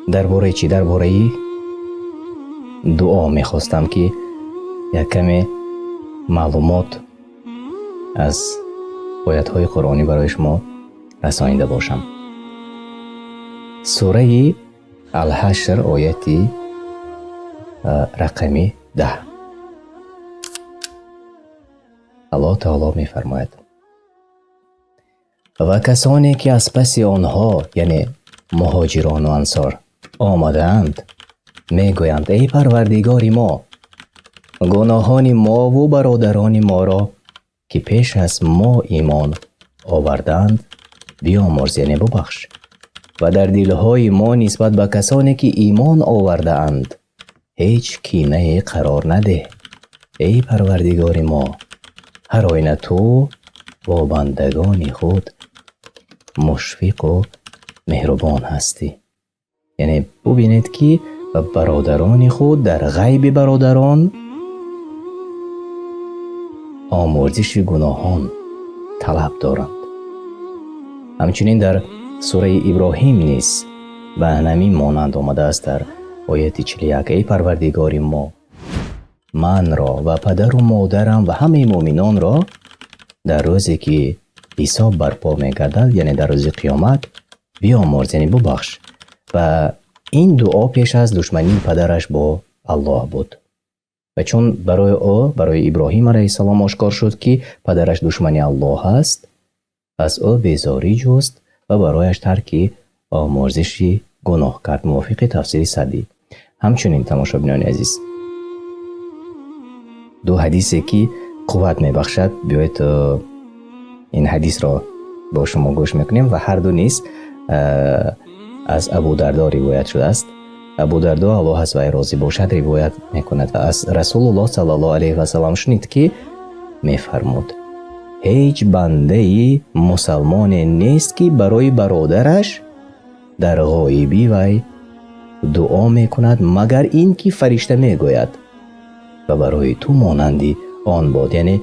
Дар бораи чӣ? Дар бораи дуо мехостам, ки як каме маълумот аз оятҳои қуръонӣ барои шумо расонида бошам. Сураи Алҳашр, ояти рақами 10. Аллоҳ таоло мефармояд: «Ва касоне ки аз паси онҳо, яъне муҳоҷирону ансор, омадаанд, мегӯянд: эй Парвардигори мо, гуноҳони мову бародарони моро, ки пеш аз мо имон овардаанд, биёмурз, яъне бубахш, ва дар дилҳои мо нисбат ба касоне ки имон овардаанд ҳеҷ кинае қарор надеҳ. Эй Парвардигори мо, ҳар оина ту бо бандагони худ мушфиқу меҳрубон ҳастӣ». Яъне бубинед, ки ба бародарони худ дар ғайби бародарон омӯрзиши гуноҳон талаб доранд. Ҳамчунин дар сураи Иброҳим низ ба ҳамин монанд омадааст дар ояти 41: «Эй Парвардигори мо, манро ва падару модарам ва ҳамаи муъминонро дар рӯзе ки ҳисоб барпо мегардад, яъне дар рӯзи қиёмат, биёмурз, яъне бубахш». Ва ин дуо пеш аз душмании падараш бо Аллоҳ буд. Ва чун барои ӯ, барои Иброҳим алайҳиссалом, ошкор шуд, ки падараш душмани Аллоҳ аст, аз ӯ безорӣ ҷуст ва барояш тарки омӯрзиши гуноҳ кард, мувофиқи тафсири Саъдӣ. Ҳамчунин, тамошобинони азиз, ду ҳадисе ки қувват мебахшад, биёед, ин ҳадисро бо шумо гӯш мекунем ва ҳар ду низ аз Абу Дардо ривоят шудааст. Абу Дардо, Аллоҳ аз вай розӣ бошад, ривоят мекунад ва аз Расулуллоҳ саллаллоҳу алайҳи васаллам шунид, ки мефармуд: «Ҳеҷ бандаи мусалмоне нест, ки барои бародараш дар ғоибӣ вай дуо мекунад, магар ин ки фаришта мегӯяд: ва барои ту монанди он бод». Яъне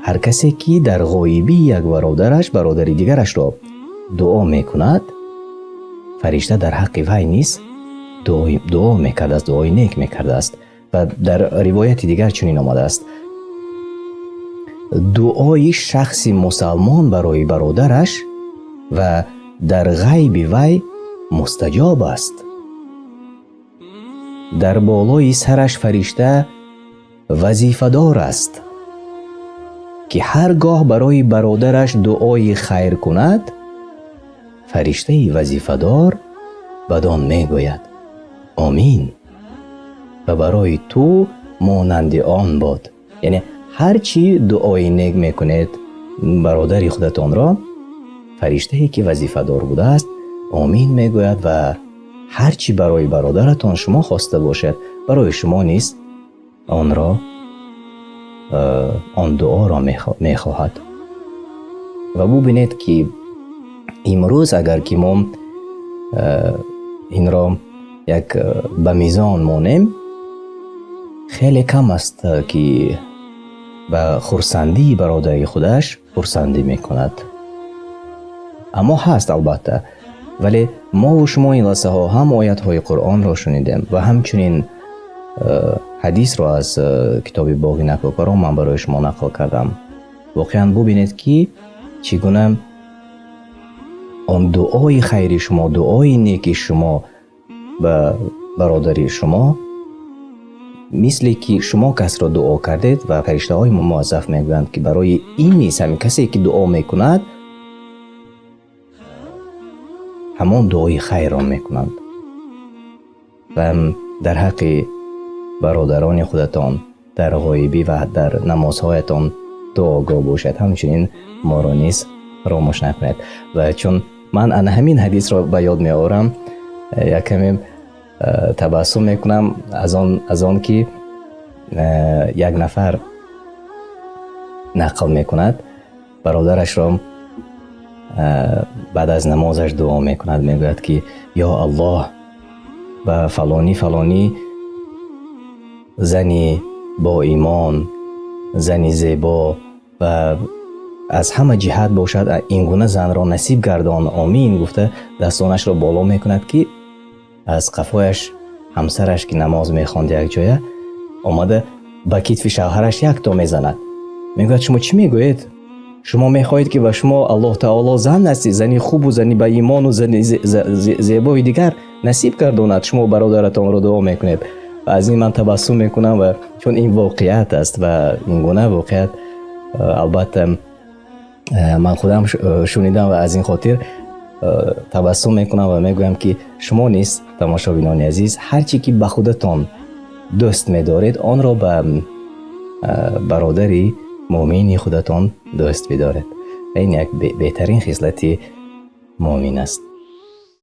ҳар касе ки дар ғоибии як бародараш бародари дигарашро дуо мекунад, фаришта дар ҳаққи вай низ дуо мекардааст, дуои нек мекардааст. Ва дар ривояти дигар чунин омадааст: «Дуои шахси мусалмон барои бародараш ва дар ғайби вай мустаҷоб аст. Дар болои сараш фаришта вазифадор аст, ки ҳар гоҳ барои бародараш дуои хайр кунад, фариштаи вазифадор бадон мегӯяд: омин ва барои ту монанди он бод». Яъне ҳар чӣ дуои нек мекунед бародари худатонро, фариштае ки вазифадор будааст, омин мегӯяд ва ҳар чӣ барои бародаратон шумо хоста бошед, барои шумо низ онро, он дуоро мехоҳад. Ва бубинед, ки имрӯз агар ки мо инро як ба мизон монем, хеле кам аст, ки ба хурсандии бародари худаш хурсандӣ мекунад. Аммо ҳаст, албатта. Вале мову шумо ин лаҳзаҳо ҳам оятҳои Қуръонро шунидем ва ҳамчунин ҳадисро аз китоби Боғи накӯкорон ман барои шумо нақл кардам. Воқеан, бубинед, ки чӣ гуна он дуои хайри шумо, дуои неки шумо ба бародари шумо, мисле ки шумо касро дуо кардед, ва фариштаҳои муаззаф мегӯянд, ки барои ин низ ҳамин касе ки дуо мекунад, ҳамон дуои хайрро мекунанд. Ва дар ҳаққи бародарони худатон дар ғоибӣ ва дар намозҳоятон дуогӯ бошед. Ҳамчунин моро низ фаромӯш накунед. Ва чун ман ана ҳамин ҳадисро ба ёд меорам, як каме табассум мекунам аз он ки як нафар нақл мекунад, бародарашро баъд аз намозаш дуо мекунад, мегӯяд, ки ё Аллоҳ, ба фалонӣ фалонӣ зани боимон, зани зебо ва аз ҳама ҷиҳат бошад, ин гуна занро насиб гардон, омин гуфта, дастонашро боло мекунад, ки аз қафояш ҳамсараш, ки намоз мехонд якҷоя, омада ба китфи шавҳараш якто мезанад. Мегӯяд: «Шумо чӣ мегӯед? Шумо мехоҳед, ки ба шумо Аллоҳ таоло зан насиб, зани хубу зани ба имону зани зебои дигар насиб гардонад, шумо бародаратонро дуо мекунед». Ва аз ин ман табассум мекунам ва чун ин воқеият аст ва ин гуна воқеият, албатта, ман худам шунидам ва аз ин хотир табассум мекунам ва мегӯям, ки шумо низ, тамошобинони азиз, ҳар чӣ ки ба худатон дӯст медоред, онро ба бародари муъмини худатон дӯст бидоред ва ин як беҳтарин хислати муъмин аст.